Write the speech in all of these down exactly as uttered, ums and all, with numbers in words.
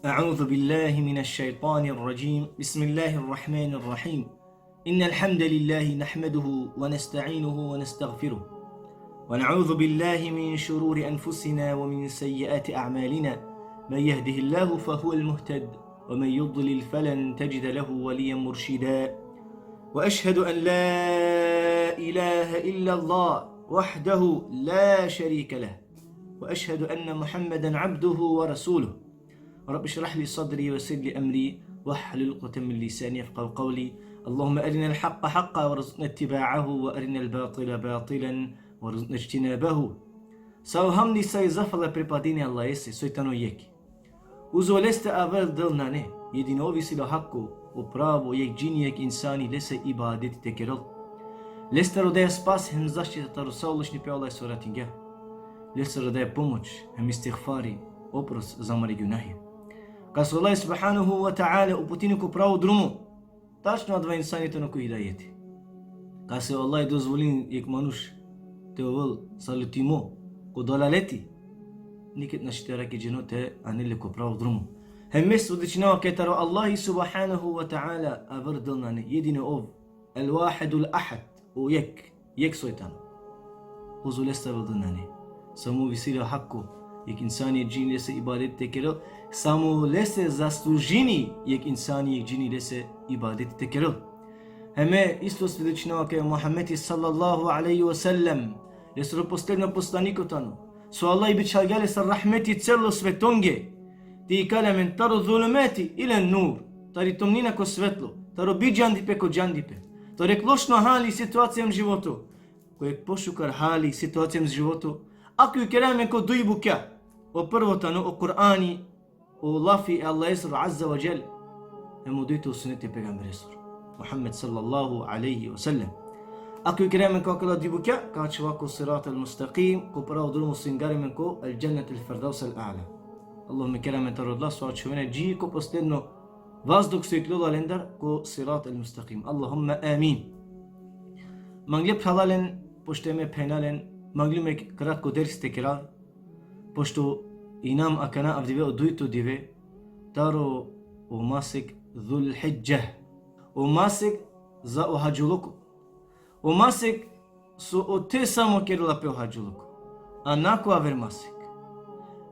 أعوذ بالله من الشيطان الرجيم. بسم الله الرحمن الرحيم. إن الحمد لله نحمده ونستعينه ونستغفره، ونعوذ بالله من شرور أنفسنا ومن سيئات أعمالنا. من يهده الله فهو المهتد، ومن يضلل فلن تجد له وليا مرشدا. وأشهد أن لا إله إلا الله وحده لا شريك له، وأشهد أن محمدا عبده ورسوله. رب اشرح لي صدري ويسر لي أمري واحلل عقدة من لساني يفقهوا قولي. اللهم أرنا الحق حقا وارزقنا اتباعه، وأرنا الباطل باطلا وارزقنا اجتنابه. Sa o hamdi, sa i zahvala pripadini Allahese, soj tano jekh. Uzo leste aver Del nane, jedino ov isi le hako, o pravo, jekh džini, jekh insani lese ibadeti te kerel. Leste rodaja spas hem zaštita taro sa o lošnipe, Allah so jaratingja. Leste rodaja pomoć hem istigfari, oprost za amare gunahi. Kase o Allah subhanahu ve teala uputini ko pravo drumo, tačno adava insani tano ko hidajeti. Kase o Allah dozvolini jekh manuš te ovel salutimo ko dalaleti, niked našti te arakhi dženo te anel le ko pravo drumo. Hem me svedočinava kaj taro Allah subhanahu ve teala aver Del nane, jedino ov, el-Vahidul Ahad, o jekh, jekh soj tano. Uzo leste aver Del nane. Samo ov isi le hako, jekh insani, jekh džini lese ibadeti te kerel, samo lese zaslužini jekh insani, jekh džini lese ibadeti te kerel. Hem me isto svedočinava kaj Muhammedi sallallahu alejhi ve sellem, lesoro posledno poslaniko tano, so Allah bičhalgja le sar rahmeti celo svetonge, te ikali amen taro zulumati ila nur, tari tomnina ko svetlo, taro bidžandipe ko džandipe, taro jekh lošno hali, situacija hem životo, ko jekh pošukar hali, situacija hem životo, ako ikera amen ko duj bukja, o prvo tano o Kur'ani, o lafi e Allahesoro azze ve dželle, hem o dujto o suneti e pejgamberesoro, Muhammed sallallahu alejhi ve sellem. Ako ikera amen ko akala duj bukja, ka ačhova ko sirat al-mustakim, ko pravo drumo, so ingari amen ko al-džennet al-firdaus al-a'la. Allahumme ker amen taro odola so ačhovena dži ko posledno vazduh so iklola lendar ko sirat al-mustakim. Allahumme amin. Mangle phralalen, poštujeme phenalen, manglum jekh kratko dersi te kerav, pošto inam akana avdive o dujto dive taro o masek Zul-hidže. O masek za o hadžiluko. O masek so ote samo kerela pe o hadžiluko, a na ko aver masek.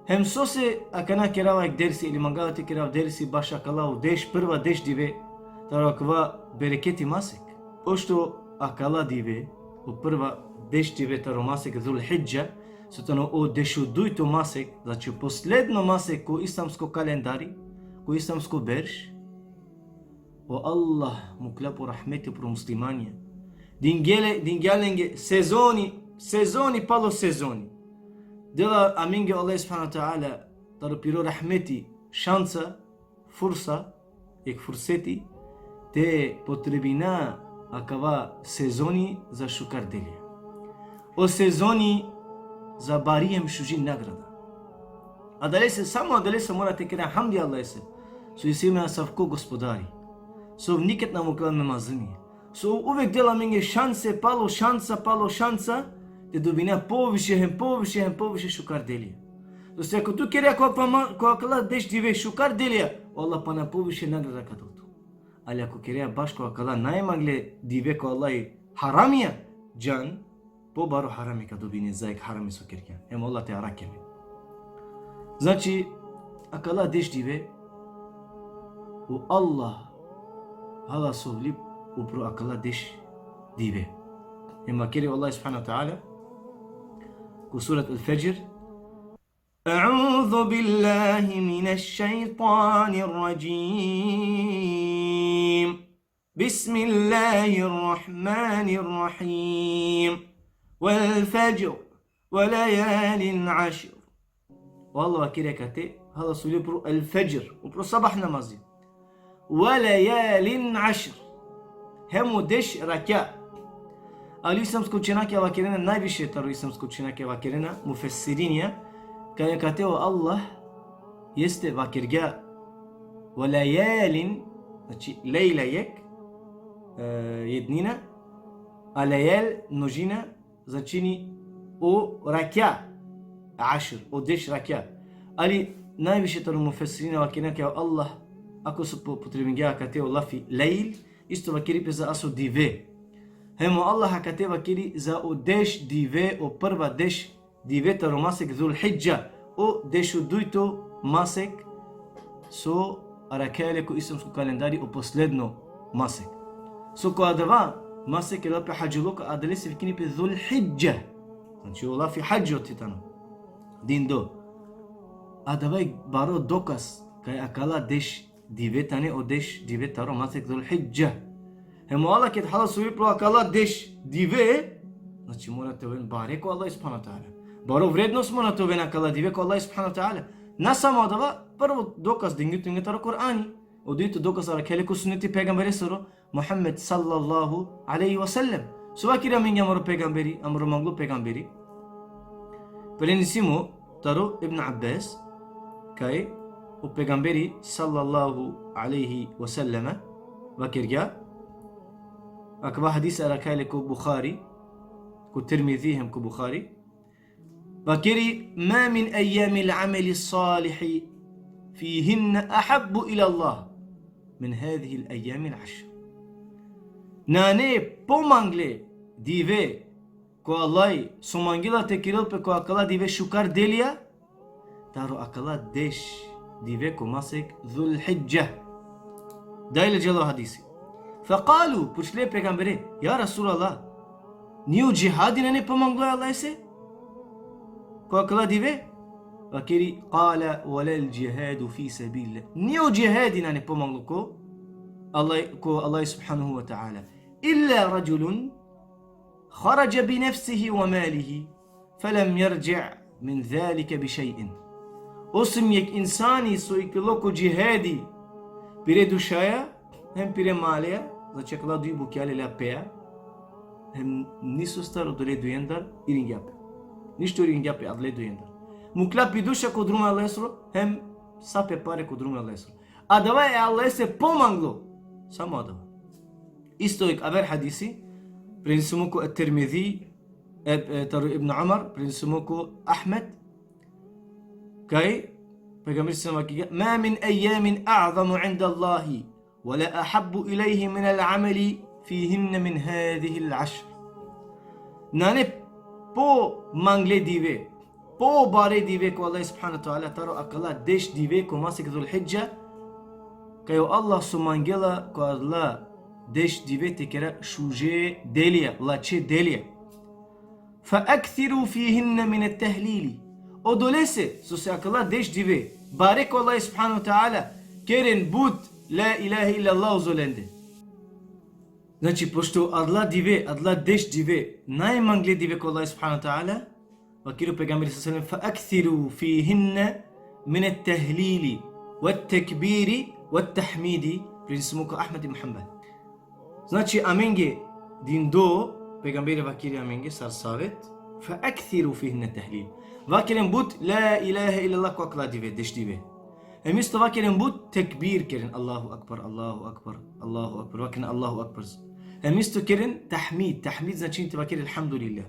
Hem sose akana kerava jekh dersi ili mangava te kerav dersi bašo akala o deš, prva deš dive taro akava bereketi masek. Pošto akala dive, o prva deš dive taro masek Zul-hidže, so tano o dešudujto masek, znači o posledno masek ko islamsko kalendari, ko islamsko berš, o Allah mukhlja po rahmeti upro muslimanja. Dingja le, dingja lenge sezoni, sezoni palo sezoni. Dela amenge o Allah subhanahu ve teala taro piro rahmeti šansa, fursa, jekh furseti, te potrebina akava sezoni za šukar delija. O sezoni za bari hem šuži nagrada. Adalese, samo adalese mora te kera hamdi Allahese, so isi amen asavko gospodari, so ov niked na mukhlja amen mazimi, so uvek dela amenge šanse palo šansa, palo šansa, te dobina poviše hem poviše hem poviše šukar delija. Doste, ako tu kerea ko akava ma-, ko akala deš dive šukar delija, o Allah pana poviše nagrada ka del tu. Ali ako kerea baš ko akala najmangle dive ko Allah haramija, džan, pobaro harami ka dobine za jekh harami so kergjan. Hem o Allah te arakhel le. Znači, akala deš dive, o Allah hala sovli upro akala deš dive. Hem vakeri o Allah subhanahu ve teala ko surat Al-Fedžr: أعوذ بالله من الشيطان الرجيم. بسم الله الرحمن الرحيم. والفجر. وليال عشر. O Allah vakeri akate, hala sovli upro al-fedžr, upro sabah namazi. وليال عشر. Hem o deš rakja. Ali islamsko učenjakija vakerena, najviše taro islamsko učenjakija vakerena, mufesirinja, kaj akate o Allah jeste vakergja وليال, znači lejla jekh, e, jednina, a lejal množina, značini o rakja, ašr, o deš rakja. Ali najviše taro mufesirina vakerena kaj o Allah, ako so po-, upotrebingja akate o lafi lejl, isto vakeri pe za aso dive. Hem o Allah akate vakeri za o deš dive, o prva deš dive taro masek Zulhidža, o dešudujto masek so arakhaja le ko islamsko kalendari, o posledno masek. So ko adava masek kerela pe hadžiluk, adalese vikini pe Zulhidža. Znači, o lafi hadžo tano dindo. Adava i baro dokaz kaj akala deš dive tane o deš dive taro masek Zulhidža. Hem o Allah ked halasujlo akala deš dive, znači mora te oven bare ko Allah subhanahu ve teala. Baro vrednost mora te oven akala dive ko Allah subhanahu ve teala. Na samo adava, prvo dokaz dingli tut taro Kur'ani. O dujto dokaz arakhaja le ko suneti pejgamberesoro, Muhammed sallallahu alejhi ve sellem. So vakeri amenge amaro pejgamberi, amaro manglo pejgamberi. Prenesimo taro Ibn Abbas, kaj o pejgamberi sallallahu alejhi ve sellem vakergja, akava hadis arakhaja le ko Buhari, ko Tirmizi hem ko Buhari, vakeri: "Ma min ejjamil ameli salihi fihinne ahabbu ila Allah min hazihil ejjamil ašr." Nane pomangle dive ko Allah, so mangela te kerel pe ko akala dive šukar delija, taro akala deš dive ko masek Zulhidža. Dajle dželo hadisi. Fekalu, pučle pejgambere: "Ja Resulallah, ni o džihadi nane pomanglo e Allahese ko akala dive?" Vakeri: "Kale: Velel džihadu fi sebilillah." Ni o džihadi nane pomanglo ko Allah, ko Allah subhanahu ve teala. "Illa rađulun harađe bi nefsihi ve malihi, felem jerđi' min zalike bi šej'in." Osim jekh insani so iklilo ko džihadi pire dušaja hem pire maleja, znači akala duj bukja lela peja, hem nišustar odole dujendar iringja pe. Ništo iringja pe adale dujendar. Mukla pi duša ko drumo e Allahesoro, hem sa pe pare ko drumo e Allahesoro. Adava e Allahese pomanglo. Samo adava. Isto jekh aver hadisi, prenesimo ko Tirmizi, e, e, taro Ibn Umar, prenesimo ko Ahmed, kaj pejgamberi sallallahu alejhi ve sellem: "Ma min ejjamin a'zamu inda Allahi, ve la ahabbu ilejhi minel ameli fihinne min hazihil ašr." Nane pomangle dive, pobare dive ko Allah subhanahu ve teala, taro akala deš dive ko masek Zulhidža, kaj o Allah so mangela ko adala deš dive te kera šuže delija, lače delija. "Fa akthiru fihinne minet tehlili." Odolese, sose akala deš dive bare ko Allah subhanahu ve teala, keren but la ilahe illallah uzolende. Znači, pošto adala dive, adala deš dive, najmangle dive ko Allah subhanahu ve teala, vakeri o pejgamberi sallallahu alejhi ve sellem: "Fa akthiru fihinne minet tehlili, vet tekbiri, vet tahmidi", prenesimo ko Ahmed i Muhammed. Znači, amenge dindo, pejgamberi vakeri amenge sar savet: "Fa akthiru fihinne tehlil." Vakeren but la ilahe illallah ko akala dive, deš dive. Hem isto vakeren but tekbir keren, Allahu ekber, Allahu ekber, Allahu ekber, vakeren Allahu ekber. Hem isto keren tahmid, tahmid značini te vakeri elhamdulillah.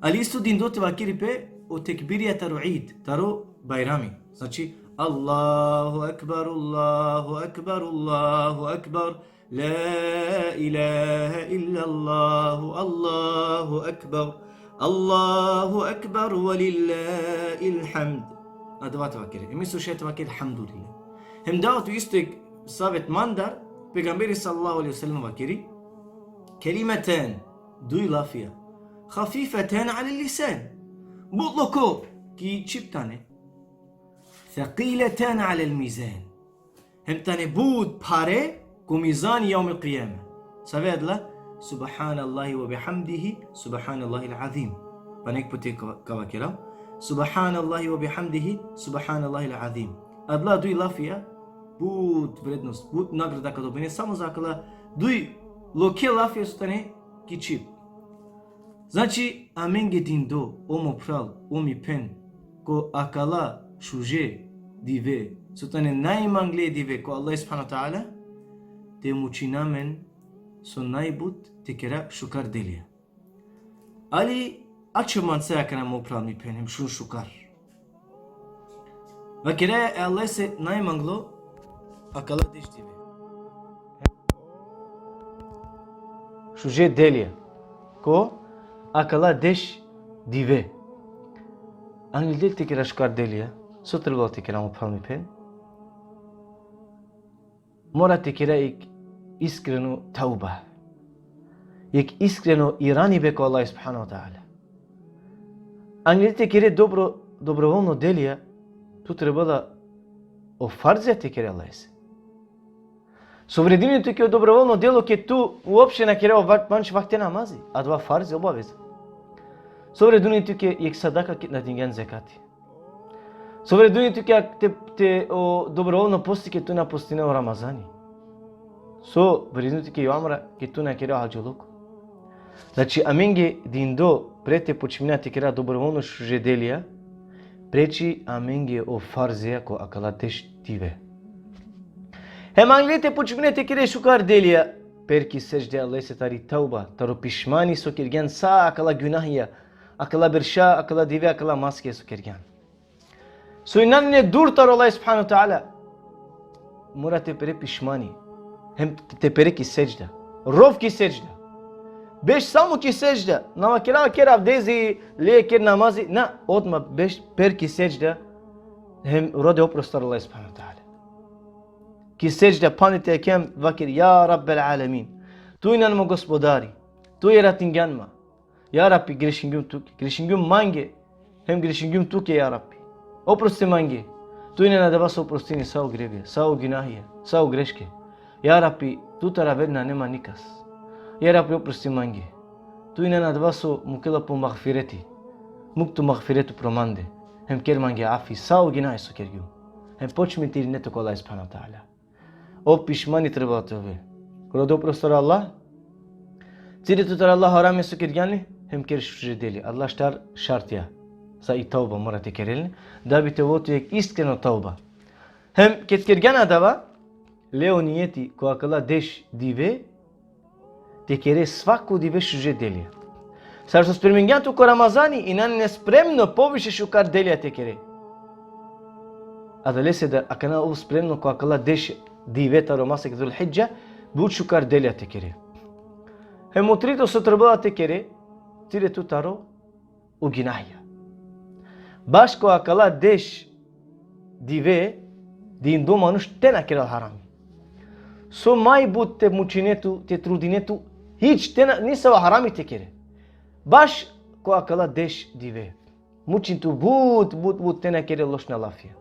Ali isto dindo te vakeri pe o tekbirija taro Id, taro Bajrami. Znači, Allahu ekber, Allahu ekber, Allahu ekber, la ilahe illallah, Allahu ekber, Allahu ekber, ve lillahil hamd. Adava te vakeri. Hem isto šaj te vakeri elhamdulillah. Hem dava tu isto jekh savet mandar, pejgamberi sallallahu alejhi ve sellem vakeri: "Kelimeten", duj lafija, "hafifeten alel lisan", but loko ki čhib tane, "thekileten alel mizan", hem tane but phare ko mizani jevmil kijame. Save adala? "Subhanallahi ve bihamdihi, subhanallahil azim." Pana jekh puti ka, ka vakera: "Subhanallahi ve bihamdihi, subhanallahil azim." Adala duj lafija but vrednost, but nagrada ka dobine samo za akala duj loke lafija so tane ki čhib. Znači, amenge dindo, o mo phral, o mi phen, ko akala šuže dive, so tane najmangle dive ko Allah subhanahu ve teala, te mučina amen so najbut te kera šukar delija. Ali ačhov manca akana, mo phral, mi phen, hem šun šukar. Vakeraja e Allahese najmanglo akala deš dive. Šuže delija. Ko akala deš dive. Angleder te kera šukar delija. So trebela te kera, mo phral, mi phen? Mora te kera jek iskreno tauba. Jek iskreno iranibe ko Allah subhanahu wa ta'ala. Angleder te kere dobro, dobrovoljno delija, tu trebela o farzija te kere Allahese. So vredini tuke o dobrovoljno delo ked tu uopšte na kere o vak-, panč vakte namazi, adava farzi, obaveza. So vredini tuke jek sadaka ked na dingjan zekati. So vredini tuke te, te o dobrovoljno posti ked tu na postine o Ramazani. So vredini tuke i umra ked tu na kere o hadžiluko. Znači, amenge dindo pre te počmina te kera dobrovoljno šuže delija, preči amenge o farzija ko akala deš dive. Hem angleder te počmine te kere šukar delija, per ki sedžde Allahese tari tauba, taro pišmani so kergjan sa akala gunahija, akala berša, akala dive, akala maske so kergjan. So inane dur taro Allah subhanahu wa ta'ala. Mora te pere pišmani. Hem te pere ki sedžda. Rov ki sedžda. Beš samo ki sedžda. Na vakera ker avdezi, le ker namazi. Na, odma beš per ki sedžda. Hem rode oprost taro Allah subhanahu wa ta'ala. Ki sedžda phanle te jakhen, vaker: Ja Rabbel alemin. Tu inan mo gospodari. Tu jaratingjan ma. Ja Rabbi, grešingjum tuke, grešingjum mange, hem grešingjum tuke, ja Rabbi. Oprosti mange. Tu inan adava so oprostini sa o grevija, sa o gunahija, sa o greške. Ja Rabbi, tutar aver nane ma nikas. Ja Rabbi, oprosti mange. Tu inan adava so mukela po magfireti. Muk tu magfiretu pro mande. Hem ker mange afi sa o gunahi so kergjum. Hem počmi te irine tu ko Allah subhanahu wa ta'ala. O pišmani trebela te ove. Rode oprost taro Allah. Cire tutar Allah harami so kergjan le, hem ker šuže deli. Adala štar šartija. Sa i tauba mora te kere len. Da bi te ovel tu jek iskreno tauba. Hem ked kergjan adava, le o nijeti ko akala deš dive, te kere svako dive šuže delija. Sar so spremingjan tu ko Ramazani, inane spremno poviše šukar delija te kere. Adalese da akana ov spremno ko akala deš dive taro masek Zul Hidža, but šukar delija te kere. Hem o trito so trebela te kere, cire tu taro o gunahija. Baš ko akala deš dive, dindo manuš te na kerel harami. So maj but te mučine tu, te trudine tu, hič te na, nisavo harami te kere. Baš ko akala deš dive. Mučin tu but, but, but te na kere lošna lafija.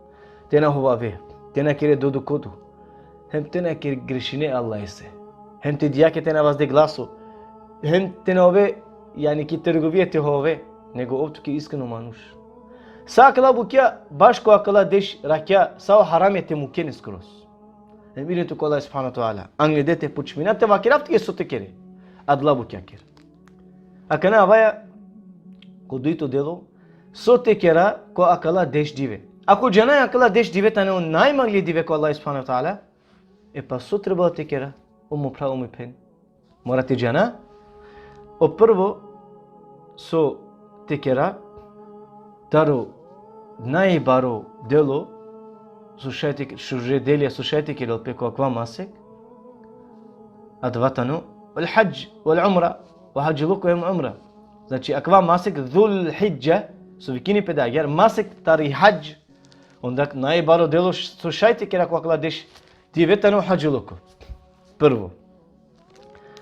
Te na hovave, te na kere dodukodu. Hem te na kere grešine Allahese. Hem te dijake te na vazde glaso. Hem te na ove, jani ki trgovija te hovave, nego ov tuke iskreno manuš. Sa akala bukja, baš ko akala deš rakja, sa o harami te muken skroz. Hem ine tu ko Allah subhanahu wa ta'ala. Angleder te počmina te vakerav tuke so te kere. Adala bukja ker. Akana avaja ko dujto delo, so te kera ko akala deš dive. Ako džana akala deš dive tane o najmangli dive ko Allah subhanahu wa ta'ala, e pa so trebela te kera, o mo phral, o mi phen? Mora te džana. O prvo so te kera, taro najbaro delo, so šaj te, šuže delija so šaj te kerel pe ko akava masek, adava tano el hadž, el umra, o hadžiluko hem umra. Znači, akava masek Zul Hidža, so vikini pe da agjaar masek tari hadž, onda najbaro delo š-, so šaj te kera ko akala deš dive tano hadžiluko. Prvo.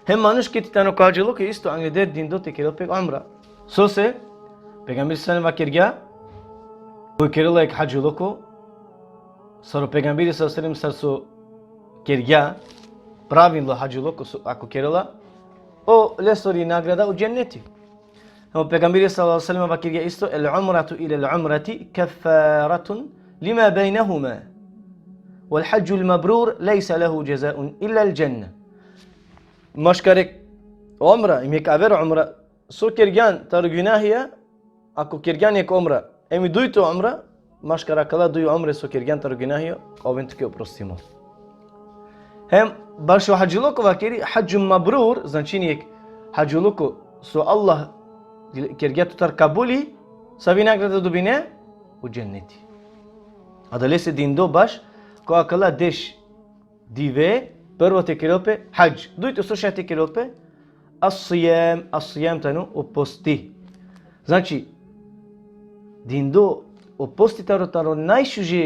Hem manuš ked tano ko hadžiluko isto angleder dindo te kerel pe umra. Sose, pejgamberi sallallahu alejhi ve sellem vakergja, koj kerela jek hadžiluko, sar o pejgamberi sallallahu alejhi ve sellem sar so kergja, pravilno hadžiluko so, ako kerela, o lesori nagrada o dženneti. O pejgamberi sallallahu alejhi ve sellem vakergja isto: El umratu ila el umrati keffaratun lima bejnehuma. Vel hadžul mebrur lejse lehu džezaun illa el dženne. Maškar jek umra, hem jek aver umra, so kergjan taro gunahija, ako kergjan jek umra, hem i dujto umra, maškar akala duj umre so kergjan taro gunahija, oven tuke oprostimo. Hem bašo hadžiluko vakeri, hadžum mabrur, značini jek hadžiluko so Allah kergja tutar kabuli, savi nagrada dobine? O dženneti. Adalese dindo baš ko akala deš dive, prvo te kerel pe hadž, dujto so šaj te kerel pe, as-sijam, as-sijam tano o posti. Znači, dindo o posti taro, taro najšuže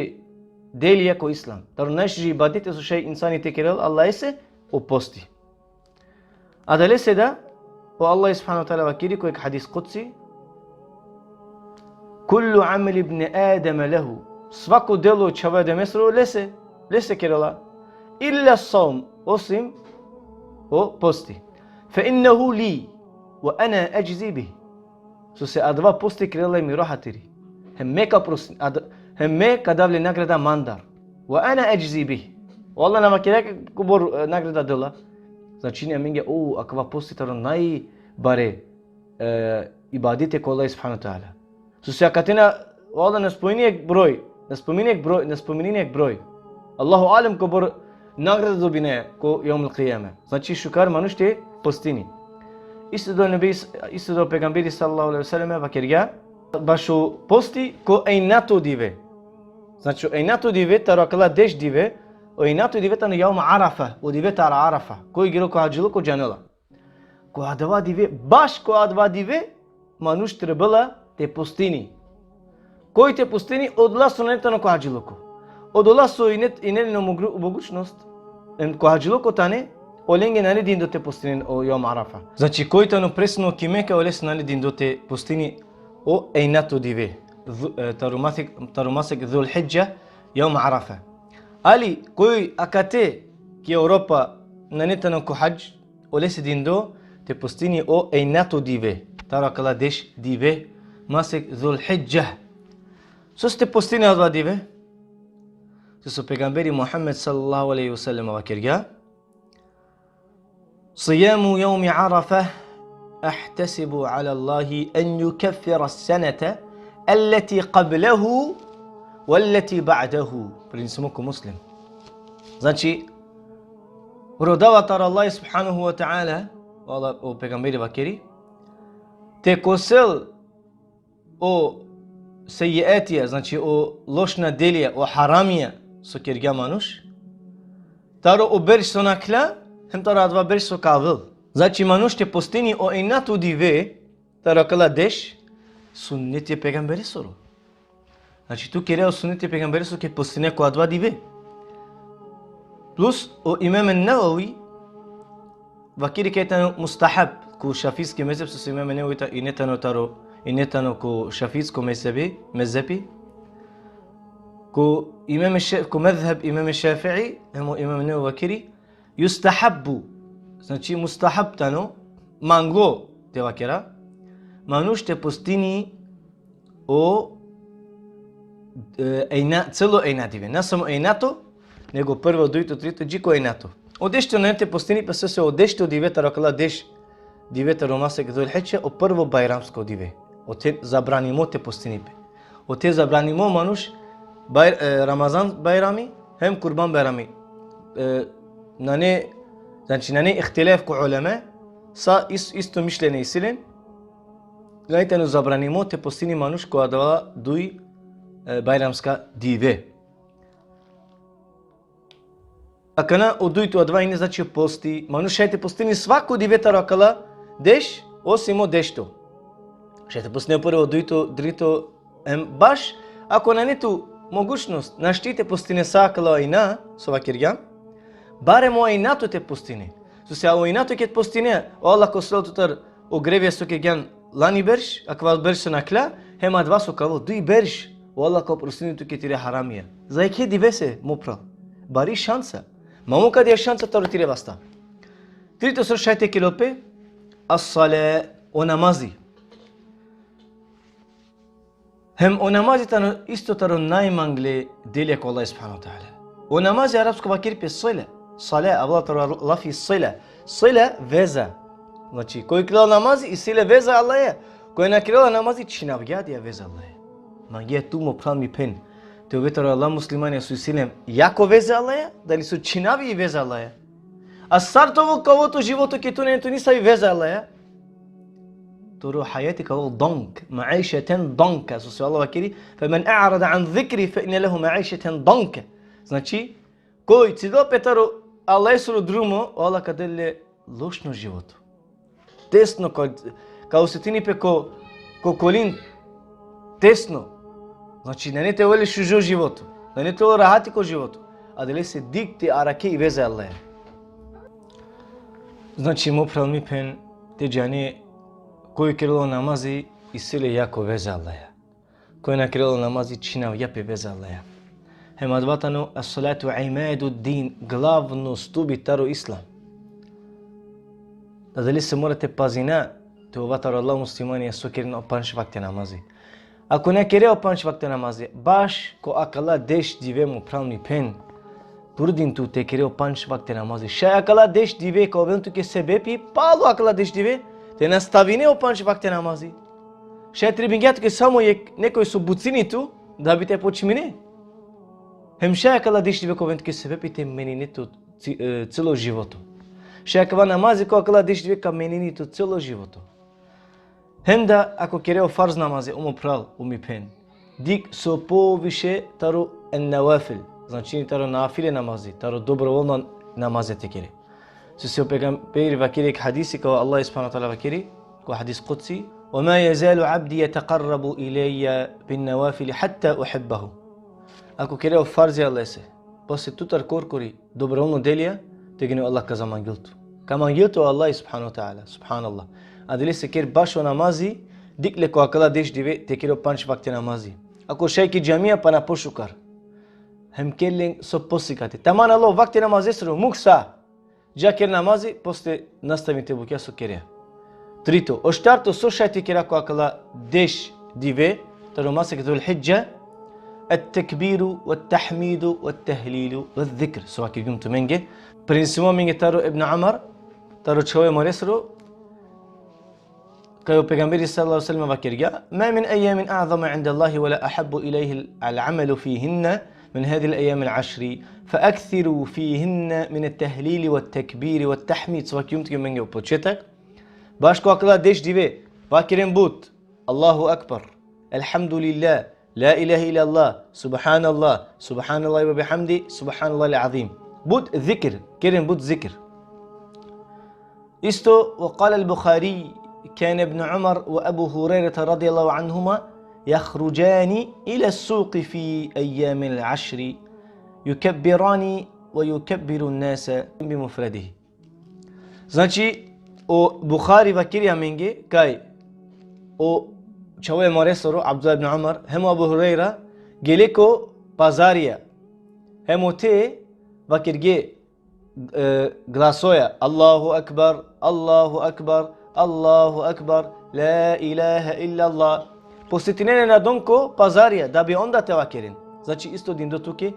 delija ko islam, taro najšuže ibadete so šaj insani te kerel Allahese, o posti. Adalese da, o Allah subhanahu wa ta'ala vakeri ko jek hadis kudsi: "Kullu amali ibni Adama lehu." Svako delo čhavo Ademesoro lese, lese kerela. "Illa saum", osim o posti. "Fe innehu li, ve ene edžzi bih." Sose adava posti kerela miro hatiri. Hem me ka pros-, ad-, hem me ka dav le nagrada mandar. "Ve ene edžzi bih." O Allah na vakergja kobor, e, nagrada dela. Znači, ne amenge, o, akava posti taro najbare, e, ibadete ko Allah subhanahu wa ta'ala. Sose akate na, o Allah na spomini jek broj, na spomini jek broj, na spomini jek broj. Allahu alem kobor nagrada dobine ko jevmul kijame. Znači, šukar manuš te postini. Isto da o nebi, isto da o pejgamberi sallallahu alejhi ve sellem vakergja bašo posti ko ejnato dive. Znači, o ejnato dive, taro akala deš dive, o ejnato dive tano jevm Arafa, o dive taro Arafa. Koj igrel ko hadžiluko džanela. Ko adava dive, baš ko adava dive, manuš trebela te postini. Koj te postini? Odola so nane tano ko hadžiluko. Odola so ine, ine len o mogru-, mogućnost, em ko hadžiluko tane, olenge nane dindo te postinen o jevm Arafa. Znači, koj tano presno ki Meka, olese nane dindo te postini o ejnato dive. Dhu-, e, taro masek, taro masek Dhul Hidža, jevm Arafa. Ali, koj akate ki Evropa nane tano ko hadž, olese dindo te postini o ejnato dive, taro akala deš dive, masek Dhul Hidža. Sose te postini adava dive? Sose o pejgamberi Muhammed sallallahu alejhi ve sellem vakergja: "Sijamu jevmi Arafa, ahtesibu ala Allahi en jukeffira senete elleti qablehu velleti ba'dehu." Prenesimo ko Muslim. Znači, rodava taro Allah subhanahu wa ta'ala, o Allah, o pejgamberi vakeri, te kosel o sejjiatija, znači o lošna delija, o haramija so kergja manuš, taro o berš so nakhla, hem taro adava berš so ka avel. Znači, manuš te postini o ejnato dive, taro akala deš, sunneti e pejgamberesoro. Znači, tu kerea o sunneti e pejgamberesoro ke postine ko adava dive. Plus, o Imam en-Nevevi vakeri kaj tano mustahab, ko šafiski mezheb, sose Imam en-Nevevi ta-, ine tano taro, ine tano ko šafisko mezhebi, mezhebi. Ko Imam Ša-, ko mezheb Imam Šafi'i, hem o Imam en-Nevevi vakeri, justahabbu. Znači, mustahab tano, manglo te vakera, manuš te postini o, e, ejna-, celo ejna dive. Na samo ejnato, nego prvo, dujto, trito, dži ko ejnato. O dešto nane te postini pe, sose o dešto dive taro akala deš dive taro masek Dhul Hidža, o prvo bajramsko dive. Ote zabranimo te postini pe. Ote zabranimo manuš bajr-, e, Ramazan bajrami, hem Kurban bajrami. E, nane, znači, nane ihtilaf ko uleme, sa is-, isto mišljenje isi len, kaj tano zabranimo te postini manuš ko adava duj, e, bajramska dive. Akana o dujto adava ine, znači, posti, manuš šaj te postini svako dive taro akala deš, osim o dešto. Šaj te postini o prvo, dujto, drito, em, baš, ako nane tu mogućnost, našti te postine sa akala ejna, so vakergjam, barem o ejnato te postine. Sose o ejnato ked postine, o Allah ka oslobodel tut taro o grevija so kergjan lani berš, akava berš so nakhla, hem adava so ka avel duj berš, o Allah ka oprostini tuke tire haramija. Za jekhe divese, mo phral. Bari šansa. Ma muk adaja šansa taro tire vasta. Trito so šaj te kerel pe, as-sala, o namazi. Hem o namazi tano isto taro najmangle delija ko Allah subhanahu wa ta'ala. O namazi arapsko vakeri pe sila. Sala, avela taro lafi sila. Sila, veza. Znači, koj kerela namazi, isi le veza e Allaheja. Koj na kerela namazi, čhinavgja adaja veza e Allaheja. Mangea tu, mo phral, mi phen, te ove taro adala muslimanja so isi len jako veza e Allaheja, dali so čhinavi i veza e Allaheja. A sar te ovel ko to životo ked tu nane tu nisavi veza e Allaheja? Toro hajeti ka ovel donk, ma'išeten donka. So se Allah vakeri, فمن أعرض عن ذكري فإن له معيشة ضنكا. Znači, koj cidel pe taro Allahesoro drumo, o Allah ka del le lošno životo. Tesno, ka, ka osetini pe ko, ko kolin tesno. Znači, nane te ovel le šužo životo. Nane te ovel rahati ko životo. Adalese dik te arakhe i veza e Allaheja. Znači, mo phral, mi phen, te džane koj kerela o namazi, isi le jako veza e Allaheja. Koj na kerela o namazi, čhinavgja pe veza e Allaheja. Hem adava tano الصلاة عماد الدين, glavno stubi taro islam. Adalese mora te pazina, te ova taro Allah muslimani, so kerena o pandž vakte namazi. Ako na kerea o pandž vakte namazi, baš ko akala deš dive, mo phral, mi phen, trudin tu te kere o pandž vakte namazi. Šaj akala deš dive ka oven tuke sebepi, palo akala deš dive, te nastavine o pandž vakte namazi. Šaj trebingja tuke samo jekh nekoj so bucini tu, da bi te počmine. Hem šaj akala deš dive ka oven tuke sebepi te menine to ci-, e, celo životo. Šaj akava namazi ko akala deš dive ka menini to celo životo. Hem da, ako kerea o farz namazi, o mo phral, o mi phen, dik so poviše taro en-nevafil, znači taro nafile namazi, taro dobrovoljno namazi te kere. So se o pejgamberi vakeri jekh hadisi, kaj o Allah subhanehu ve teala vakeri, ko hadis kudsi: وما يزال عبدي يتقرب إلي بالنوافل حتى أحبه. Ako kerea o farzi Allahese, posle tutar korkori dobrovoljno delija, tegani o Allah ka zamangil tu. Ka mangil tu o Allah subhanehu ve teala, subhanallah. Adalese ker bašo namazi, dik le ko akala deš dive te kere o pandž vakte namazi. Ako šaj ki džamija pana pošukar, hem ker len so posikate. Taman alo vakte namazesoro, muk sa. Dža ker namazi, posle nastavin te bukja so kerea. Trito, o štarto, so šaj te kera ko akala deš dive taro masek Zul-hidže: التكبير والتحميد والتهليل والذكر. So vakergjum tumenge. Prenesimo amenge taro Ibn Umar, taro čhavo e moresoro, kaj o pejgamberi sallallahu alejhi ve sellem vakergja: ما من أيام أعظم عند الله ولا أحب إليه العمل فيهن من هذه الأيام العشر، فأكثروا فيهن من التهليل والتكبير والتحميد. So vakergjum tumenge o početak. Baš ko akala deš dive, vakeren but: الله أكبر، الحمد لله، لا إله إلا الله، سبحان الله، سبحان الله وبحمده، سبحان الله العظيم. But zikir, keren but zikir. Isto, وقال البخاري: كان ابن عمر وأبو هريرة رضي الله عنهما يخرجان إلى السوق في أيام العشر يكبران ويكبر الناس بمفرده. Znači, o Buhari vakeri amenge kaj o čhavo e moresoro, Abdullah ibn Umar, hem o Abu Hurejra, gele ko pazarija, hem ote vakerge, e, glasoja: الله أكبر، الله أكبر، الله أكبر، لا إله إلا الله. Posetinena adon ko pazarija, da bi onda te vakeren. Znači, isto dindo tuke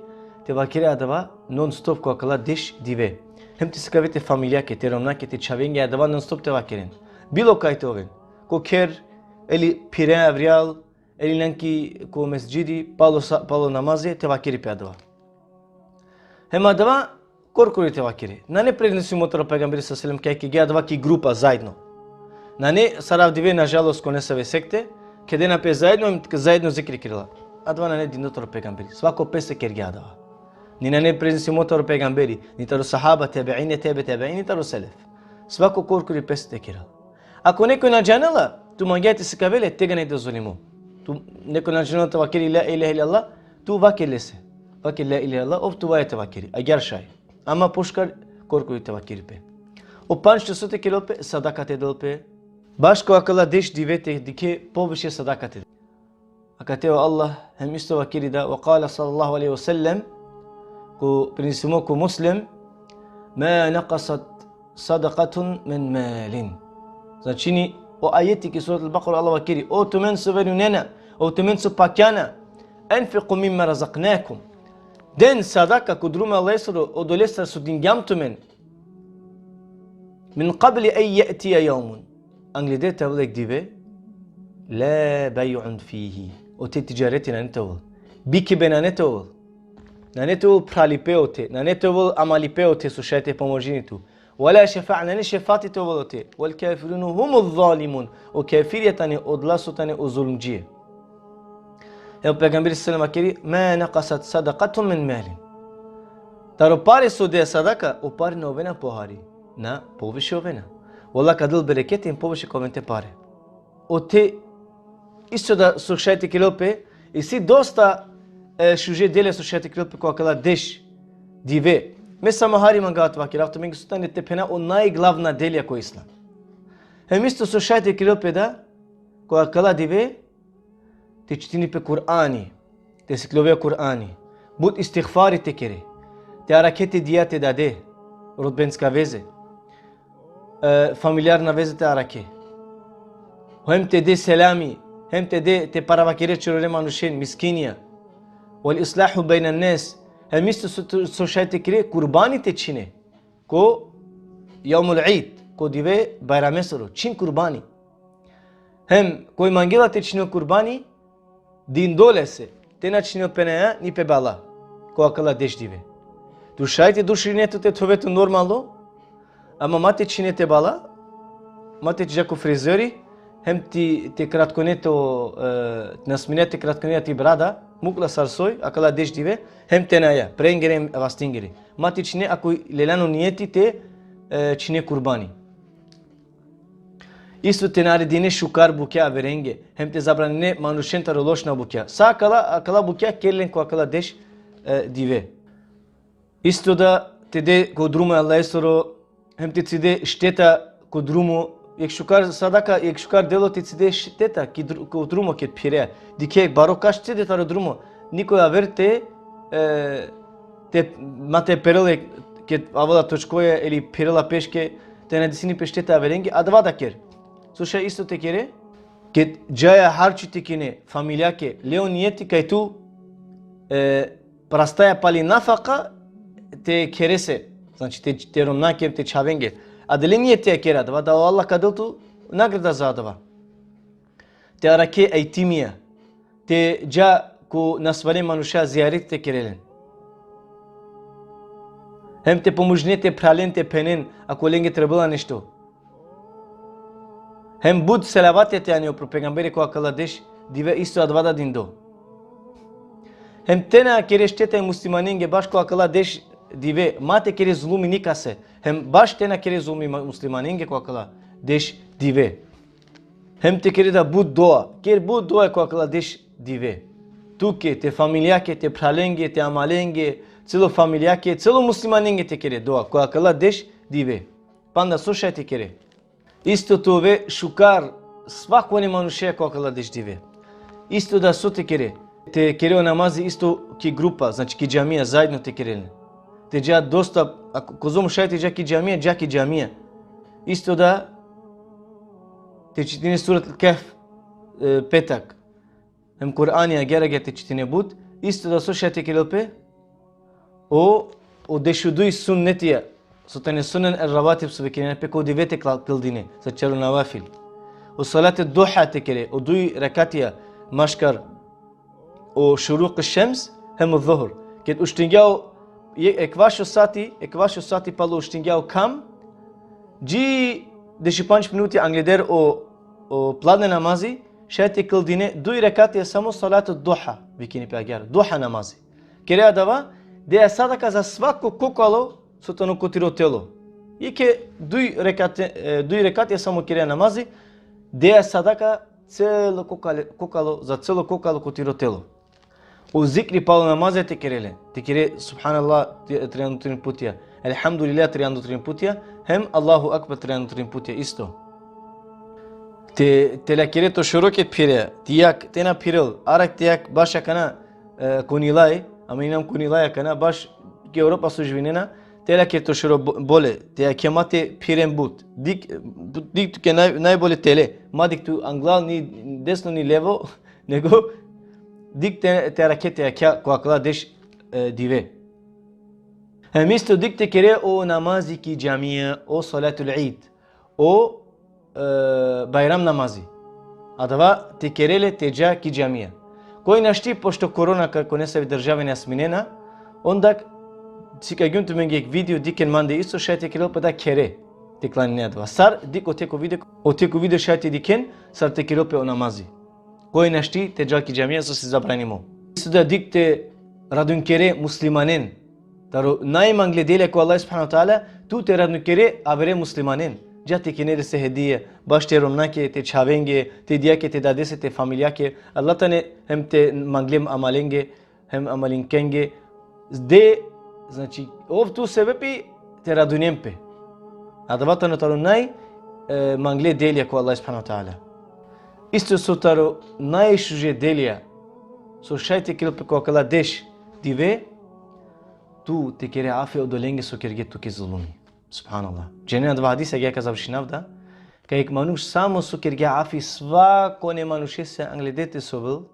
te vakere adava non stop ko akala deš dive. Hem te sikave te familijake, te romnjake, te čhavenge adava non stop te vakeren. Bilo kaj te oven. Ko kher, ili pire avrijal, ili nanki ko mesdžidi, palo sa-, palo namazi, te vakeri pe adava. Hem adava korkori te vakeri. Nane prenesimo taro pejgamberi sallallahu alejhi ve sellem kaj kergje adava ki grupa zaedno. Nane sar avdive, nažalost, ko nesave sekte, kedena pe zaedno, zaedno zikri kerela. Adava nane dindo taro pejgamberi. Svako pese kergja adava. Ni nane prenesimo taro pejgamberi, ni taro sahaba, tebeine, tebe tebeine, ni taro selef. Svako korkori pese te kerel. Ako nekoj na džanela, tu mangea te sikave le, tegani dozvolimo. Tu, nekoj na džanela te vakeri la ilahe illallah, tu vaker lese. Vaker la ilahe illallah, ov tuvaja te vakeri. Agjaar šaj. Ama pošukar korkori te vakeri pe. O pandžto so te kerel pe, sadaka te del pe. Baš ko akala deš dive te dikhe poviše sadaka te del. Akate o Allah hem isto vakeri da, وقال صلى الله عليه وسلم, ko prenesimo ko Muslim: ما نقصت صدقة من مال. Značini o ajeti ki Surat al-Bakara, Allah vakeri: O tumen so verujnena, o tumen so pakjana, أنفقوا مما رزقناكم. Den sadaka ko drumo e Allahesoro, odolestar so dingjam tumen. من قبل أن يأتي يوم. Angleder te avel jekh dive, لا بيع فيه. Ote tidžareti nane te ovel. Bikibe nane te ovel. Nane te ovel phralipe ote, nane te ovel amalipe ote so šaj te pomožini tu. ولا شفاعة, nane šefati te ovel ote. والكافرون هم الظالمون. O kafirija tane odola so tane o zulmdžije. E o pejgamberi sallallahu alejhi ve sellem vakeri: ما نقصت صدقة من مال. Taro pare so dea sadaka, o pare na ovena pohari. Na, poviše ovena. O Allah ka del bereketi, hem poviše ka oven te pare. Ote, isto da so šaj te kerel pe, isi dosta, e, šuže delja so šaj te kerel pe ko akala deš dive. Me samo hari mangava te vakerav tumenge so tane te phena o najglavna delja ko islam. Hem isto so šaj te kerel pe da, ko akala dive, te čitini pe Kur'ani, te sikljovea Kur'ani, but istigfari te kere, te arakhe te dija te dade, rodbenska veze, e, familijarna veze te arakhe. Hem te de selami, hem te de, te paravakere čorore manušen, miskinja. والإصلاح بين الناس. Hem isto so, so šaj te kere, kurbani te čhine. Ko jevmul id, ko dive bajramesoro, čhin kurbani. Hem koj mangela te čhinel kurbani, dindo lese, te na čhinel pe naja, ni pe bala, ko akala deš dive. Tu šaj te duširine tut te thove tut normalno, ama ma te čhine te bala, ma te dža ko frizeri, hem ti, te kratkone to, e, na smine te kratkone ti brada, mukla sar soj, akala deš dive, hem te naja, prengere hem vastingere. Ma te čhine ako lelan o nijeti te, e, čhine kurbani. Isto te naredine šukar bukja averenge, hem te zabranine manušen taro lošna bukja. Sa akala, akala bukja ker len ko akala deš, e, dive. Isto da te de ko drumo e Allahesoro, hem te cide šteta ko drumo, jekh šukar sadaka, jekh šukar delo te cide šteta ki dru-, ko drumo ked phire. Dikhe baro kaš cide taro drumo, nikoj aver te, e, te, ma te perel e, ked avela točkoja ili phirela peške, te na desini pe šteta averenge, adava da ker. So šaj isto te kere, ked džaja harči te kine familijake, le o nijeti kaj tu, e, prastaja pali nafaka te kerese, znači te, te romnake, te čhavenge. Adale nijeti ja kere adava, da o Allah ka del tu nagrada za adava. Te arakhe e jetimija, te dža ko nasvalen manuša zijaret te kere len. Hem te pomožine te phralen, te phenen, ako lenge trebela nešto. Hem but selavatja te ane upro pejgambere ko akala deš dive, isto adava da dindo. Hem te na kere šteta e muslimanenge baš ko akala deš dive, ma te kere zulumi nikase. Hem baš te na kere zulumi ma-, muslimanenge ko akala deš dive. Hem te kere da but dua. Ker but dua ko akala deš dive. Tuke, te familijake, te phralenge, te amalenge, celo familijake, celo muslimanenge te kere dua ko akala deš dive. Panda so šaj te kere. Isto te ove šukar svakone manušea ko akala deš dive. Isto da so te kere. Te kere o namazi isto ki grupa, znači ki džamija, zaedno te kere len. Te dža dosta, ako, kozom šaj te dža ki džamija, dža ki džamija. Isto da te čitine surat al-Kehf, e, petak. Hem Kur'ani agjaar agjaar te čitine but, isto da so šaj te kerel pe, o, o dešuduj sunnetija, so tane sunen el-revatib so vikinena pe ko dive te kla-, kildine, sa čaro navafil. O salat el-duha te kere, o duj rekatija, maškar, o šuruk šems, hem o zuhr. Ked uštingja o, e-, ekvaš o sati, ekvaš o sati palo uštingja o kham, dži dešupandž minuti angleder o, o pladne namazi, šaj te kildine duj rekatija samo salat el-duha, vikini pe agjaar, duha namazi. Kere adava, dea sadaka za svako kokalo so tano ko tiro telo. Jekhe duj rekate, e, duj rekatija samo kere namazi, dea sadaka celo kokale-, kokalo, za celo kokalo ko tiro telo. O zikri palo namazi te kere le. Te kere Subhanallah te-, trianda trin putja. Elhamdulillah trianda trin putja. Hem Allahu Akbar trianda trin putja isto. Te, te la kere to šoro ked phire, te jak, te na phirel, arak te jak baš akana, e, ko Nilaj, ama inam ko Nilaj akana, baš ki Evropa so živinena, te la kere to šoro bo-, bole, te jakhe ma te phiren but. Dik, dik tuke naj, najbole te le, ma dik tu anglal ni desno ni levo, nego dik te, te arakhe te jakha ko akala deš, e, dive. Hem isto dik te kere o namazi ki džamija, o salatul Eid, o, e, bajram namazi. Adava te kere le te dža ki džamija. Koj našti, pošto korona ka ko nesavi države na sminena, onda Sikagjum tumenge jekh video, dikhen mande isto, šaj te kerel pe da khere te klanine adava. Sar, dikh o thek o video, o thek o video šaj te dikhen sar te kerel pe o namazi. Koj našti te džal ki džamija, so si zabranimo. Isto da dikh te radun kere muslimanen. Taro najmangle delja ko Allah subhanahu wa ta'ala, tu te radun kere avere muslimanen. Dža te kine lese hedije, baš te romnjake, te čhavenge, te dajake, te dadese, te familijake. Allah tane hem te mangle amalenge, hem amalinkenge. De, znači, ov tu sebepi te radunen pe. Adava tano taro naj, e, mangle delja ko Allah subhanahu wa ta'ala. Isto so taro najšuže delja so šaj te kerel pe ko akala deš dive, tu te kere afi odolenge so kerge tuke zulumi. Subhanallah. Džanen adava hadis, agjaar ka završinav da, kaj jekh manuš samo so kergja afi svakone manušese angleder te sovel,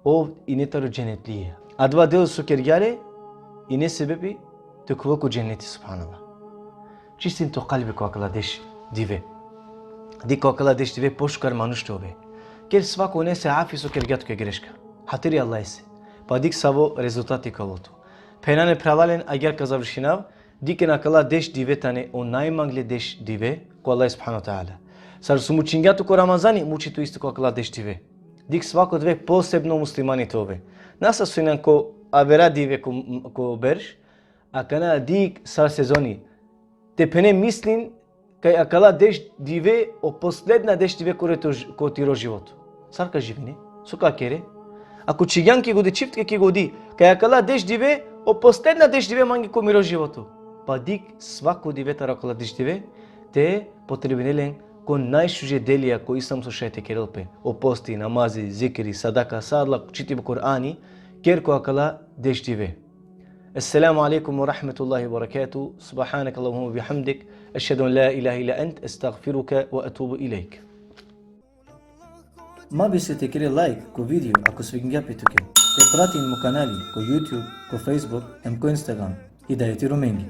ov ine taro dženetlije. Adava delo so kergja le, ine sebepi te khuvel ko dženeti, subhanallah. Čistin to kalbi ko akala deš dive. Dikh ko akala deš dive pošukar manuš te ove. Ker svakonese afi so kergja tuke greška. Hatiri Allahese. Pa dikh savo rezultati ka ovel tu. Phenjalen, phralalen, agjaar ka završinav, dikhen akala deš dive tane o najmangle deš dive ko Allah subhanahu wa ta'ala. Sar so mučingja tu ko Ramazani, muči tu isto ko akala deš dive. Dikh svako dive posebno muslimani te ove. Na sar so injan ko avera dive ko, ko berš, akana dikh sar sezoni. Te phene, mislin kaj akala deš dive o posledna deš dive ko, ko tiro životo. Sar ka živine? So ka kere? Ako čhigjan ki godi, čhivtke ki godi, kaj akala deš dive o posledna deš dive mange ko miro životo. Pa dikh svako dive taro akala deš dive te potrebine len ko najšuže delija ko islam so šaj te kerel pe. O posti, namazi, zikri, sadaka, sa adala, čitibe Kur'ani, ker ko akala deš dive. السلام عليكم ورحمة الله وبركاته. سبحانك اللهم وبحمدك. أشهد أن لا إله إلا أنت. أستغفرك وأتوب إليك. Ma bister te kere like ko video ako svidingja pe tuke. Te pratin mo kanali ko YouTube, ko Facebook, hem ko Instagram. Hidajeti Romengi.